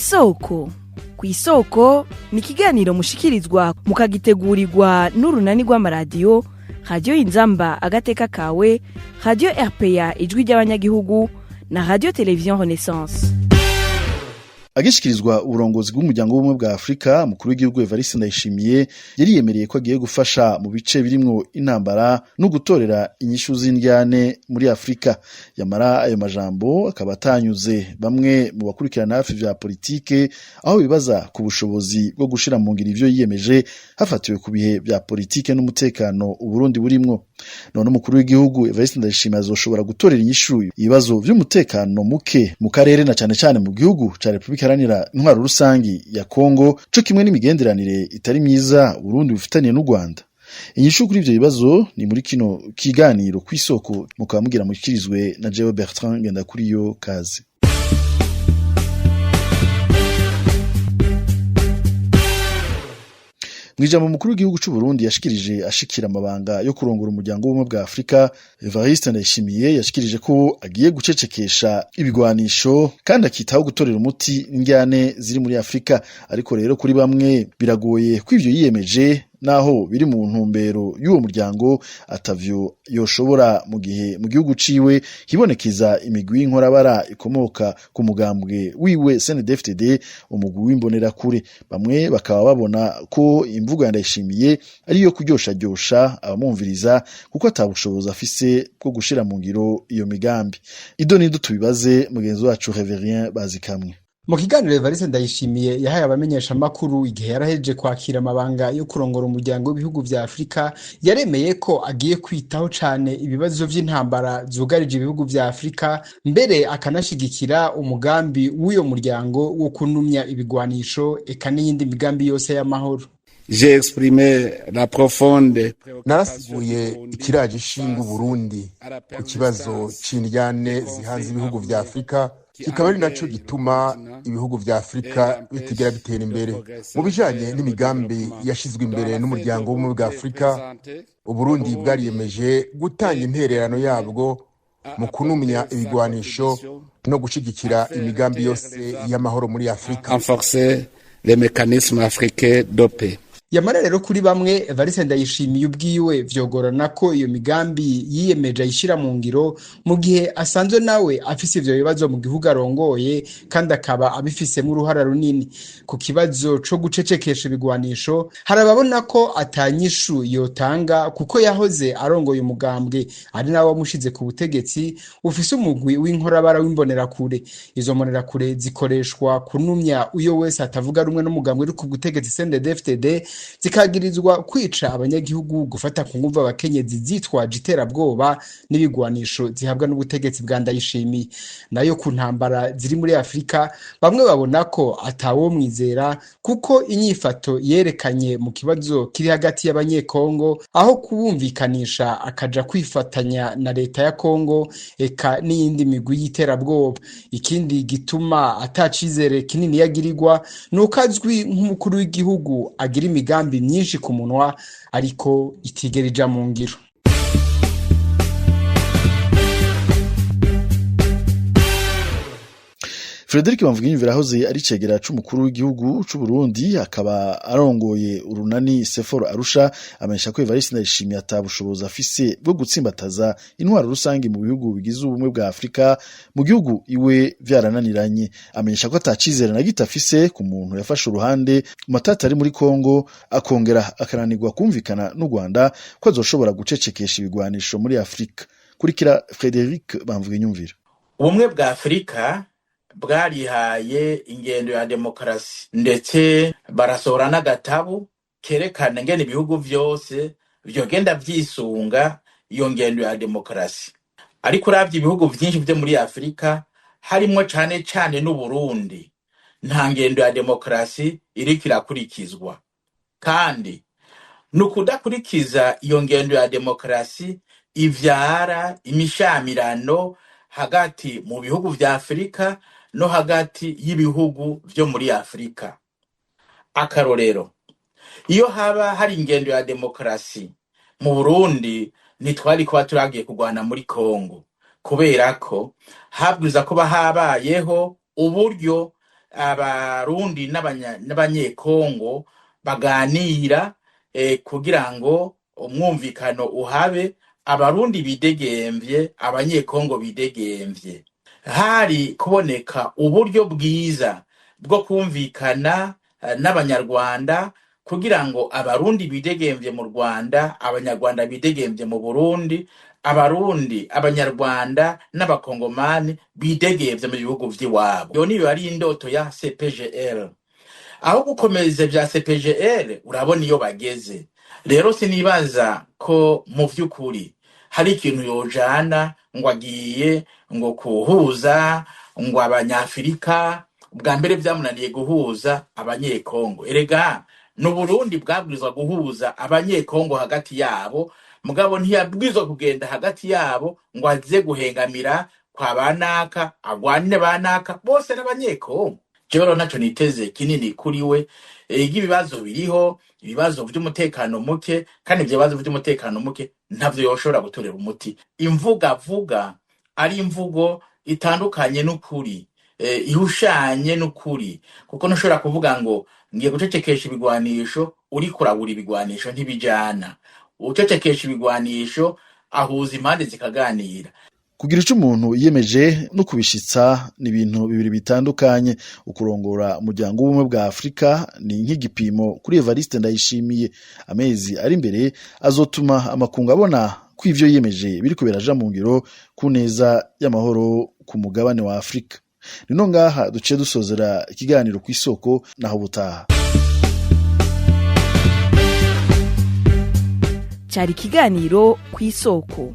Kw'isoko. Kw'isoko ni ikiganiro mushikirizwa mukagitegurirwa n'urunani rw'amaradiyo Radiyo Inzamba Agateka Kawe, Radiyo RPA Ijwi ry'Abanyagihugu na Radiyo Televiziyo Renaissance. Agishikirizwa uburongozi bw'Umuryango w'Ubumwe bwa Afurika, umukuru w'igihugu Evariste Ndayishimiye yariyemereye ko agiye gufasha mu bice birimwo intambara no gutorera inyishu z'indyane muri Afurika. Yamara ayo majambo akaba atanyuze bamwe mu bakurikirana hafi vya politike, aho bibaza ku bushobozi bwo gushira mu ngiro ivyo yiyemeje hafatiwe ku bihe vya politike n'umutekano Uburundi burimwo. None umukuru w'igihugu Evariste Ndayishimiye azoshobora gutorera inyishu ibibazo vy'umutekano muke mu karere, na cane cane mu gihugu ca Repubulika Iharanira Intwaro Rusangi ya Kongo, co kimwe n'imigenderanire itari myiza Burundi bufitaniye n'u Rwanda? Inyishu kuri ivyo bibazo ni muri kino kiganiro Kw'isoko, mukaba mugira mushikirizwe na jewe Bertrand Ngendakuriyo. Kaze. Mw'ijambo umukuru w'igihugu c'u Burundi yashikirije ashikira amabanga yo kurongora Umuryango w'Ubumwe bwa Afurika, Evariste Ndayishimiye yashikirije ko agiye gucecekesha ibigwanisho kandi akitaho gutorera umuti indyane ziri muri Afurika. Ariko rero kuri bamwe biragoye ko ivyo yiyemeje, naho biri mu ntumbero y'uwo muryango, atavyo yoshobora mu gihe mu gihugu ciwe hibonekeza imigwi y'inkorabara ikomoka ku mugambwe wiwe CNDD-FDD, umugwi w'imbonerakure. Bamwe bakaba babona ko imvugo ya Ndayishimiye ari iyo kuryosharyosha abamwumviriza, kuko ata bushobozi afise bwo gushira mu ngiro iyo migambi. Ido nido tubibaze mugenzi wacu Reverien Bazikamwe. Mu kiganiro Evariste Ndayishimiye yahaye abamenyeshamakuru igihe yarahejeje kwakira amabanga yo kurongora Umuryango w'Ibihugu vya Afurika, yaremeye ko agiye kwitaho cane ibibazo vy'intambara zugarije ibihugu vya Afurika, mbere akanashigikira umugambi w'uyo muryango wo kunumya ibigwanisho, eka n'iyindi migambi yose y'amahoro. J'ai exprimé la profonde Narasiguye ikiraje ishinga Uburundi ku kibazo c'indyane zihanze ibihugu vya Afurika, kikaba ari naco gituma ibihugu vya Afurika bitigera bitera imbere. Mu bijanye n'imigambi yashizwe imbere n'Umuryango w'Ubumwe bwa Afurika, Uburundi bwariyemeje gutanga intererano yabwo mu kunumya ibigwanisho no gushigikira imigambi yose y'amahoro muri Afurika. renforcer les mécanismes africains de paix. Yamara rero kuri bamwe, Evariste Ndayishimiye ubwiwe vyogorana ko iyo migambi yiyemeje ayishira mu ngiro mu gihe asanzwe nawe afise ivyo bibazo mu gihugu arongoye, kandi akaba abifisemwo uruhara runini. Ku kibazo co gucecekesha ibigwanisho, hari ababona ko atanyishu yotanga kuko yahoze arongoye umugambwe ari nawe wamushize ku butegetsi ufise umugwi w'inkorabara w'imbonerakure. Izo mbonerakure zikoreshwa kunumya uyo wese atavuga rumwe n'umugambwe uri ku butegetsi CNDD-FDD, zikagirizwa kwica abanyagihugu, gufata ku nguvu abakenyezi zitwaje iterabwoba n'ibigwanisho zihabwa n'ubutegetsi bwa Ndayishimiye. Nayo ku ntambara ziri muri Afurika, bamwe babona ko atawomwizera kuko inyifato yerekanye mu kibazo kiri hagati y'Abanyekongo, aho kubumvikanisha akaja kwifatanya na leta ya Kongo eka n'iyindi migwi y'iterabwoba. Ikindi gituma atacizere kinini yagirirwa ni uko azwi nk'umukuru w'igihugu agira imigambi myinshi ku munwa ariko itigera ija mu ngiro. Frederic Bamvuginyumvira ahoze ari cegera c'umukuru w'igihugu c'u Burundi, akaba arongoye urunani Seforo Arusha, amenyesha ko Evariste Ndayishimiye ata bushobozi afise bwo gutsimbataza intwaro rusangi mu bihugu bigize Ubumwe bwa Afurika, mu gihugu iwe vyarananiranye. Amenyesha ko atacizere na gito afise ku muntu yafashe uruhande mu matati ari muri Kongo, akongera akananirwa kumvikana n'u Rwanda, ko azoshobora gucecekesha ibigwanisho muri Afurika. Kurikira Frederic Bamvuginyumvira. Ubumwe bwa Afurika bwarihaye ingendo ya demokarasi, ndetse barasohora n'agatabu kerekana ingene ibihugu vyose vyogenda vyisunga iyo ngendo ya demokarasi. Ariko uravye ibihugu vyinshi vyo muri Afurika, harimwo cane cane n'Uburundi, nta ngendo ya demokarasi iriko irakurikizwa. Kandi ni ukudakurikiza iyo ngendo ya demokarasi ivyara imishamirano hagati mu bihugu vya Afurika no hagati y'ibihugu vyo muri Afurika. Akarorero, iyo haba hari ingendo ya demokarasi mu Burundi, ntitwari kuba turagiye kurwana muri Kongo, kubera ko habwiza kuba habayeho uburyo. Abarundi n'Abanyekongo baganira kugira ngo umwumvikano uhabe, Abarundi bidegemvye, Abanyekongo bidegemvye. Hari kuboneka uburyo bwiza bwo kumvikana n'Abanyarwanda kugira ngo Abarundi bidegemvye mu Rwanda, Abanyarwanda bidegemvye mu Burundi, Abarundi, Abanyarwanda n'Abakongomani bidegemvye mu bihugu vy'iwabo. Iyo niyo yari indoto ya CPGL. Aho gukomeza vya CPGL, urabona iyo bageze. Rero sinibaza ko mu vy'ukuri hari ikintu yojana ngo agiye ngo kuhuza ngo Abanyafurika. Bwa mbere vyamunaniye guhuza Abanyekongo. Erega n'Uburundi bwabwirizwa guhuza Abanyekongo hagati yabo, mugabo ntiyabwirizwa kugenda hagati yabo ngo aze guhengamira kwa banaka, agwanire banaka bose n'Abanyekongo. Jewe rero ntaco niteze kinini kuri we. Ega ibibazo biriho, ibibazo vy'umutekano muke, kandi ivyo bibazo vy'umutekano muke ntavyo yoshobora gutorera umuti. Imvugo avuga ari imvugo itandukanye n'ukuri, ihushanye n'ukuri, kuko ntushobora kuvuga ngo ngiye gucecekesha ibigwanisho uriko uragura ibigwanisho. Ntibijana. Ucecekesha ibigwanisho ahuza impande zikaganira. Kugira ico umuntu yiyemeje no kubishitsa ni ibintu bibiri bitandukanye. Ukurongora Umuryango w'Ubumwe bwa Afurika ni nk'igipimo kuri Evariste Ndayishimiye. Amezi ari imbere azotuma amakungu abona ko ivyo yiyemeje biriko biraja mu ngiro ku neza y'amahoro ku mugabane wa Afurika. Nino ngaha duciye dusozera ikiganiro Ku Isoko, naho ubutaha. Cyari ikiganiro Ku Isoko.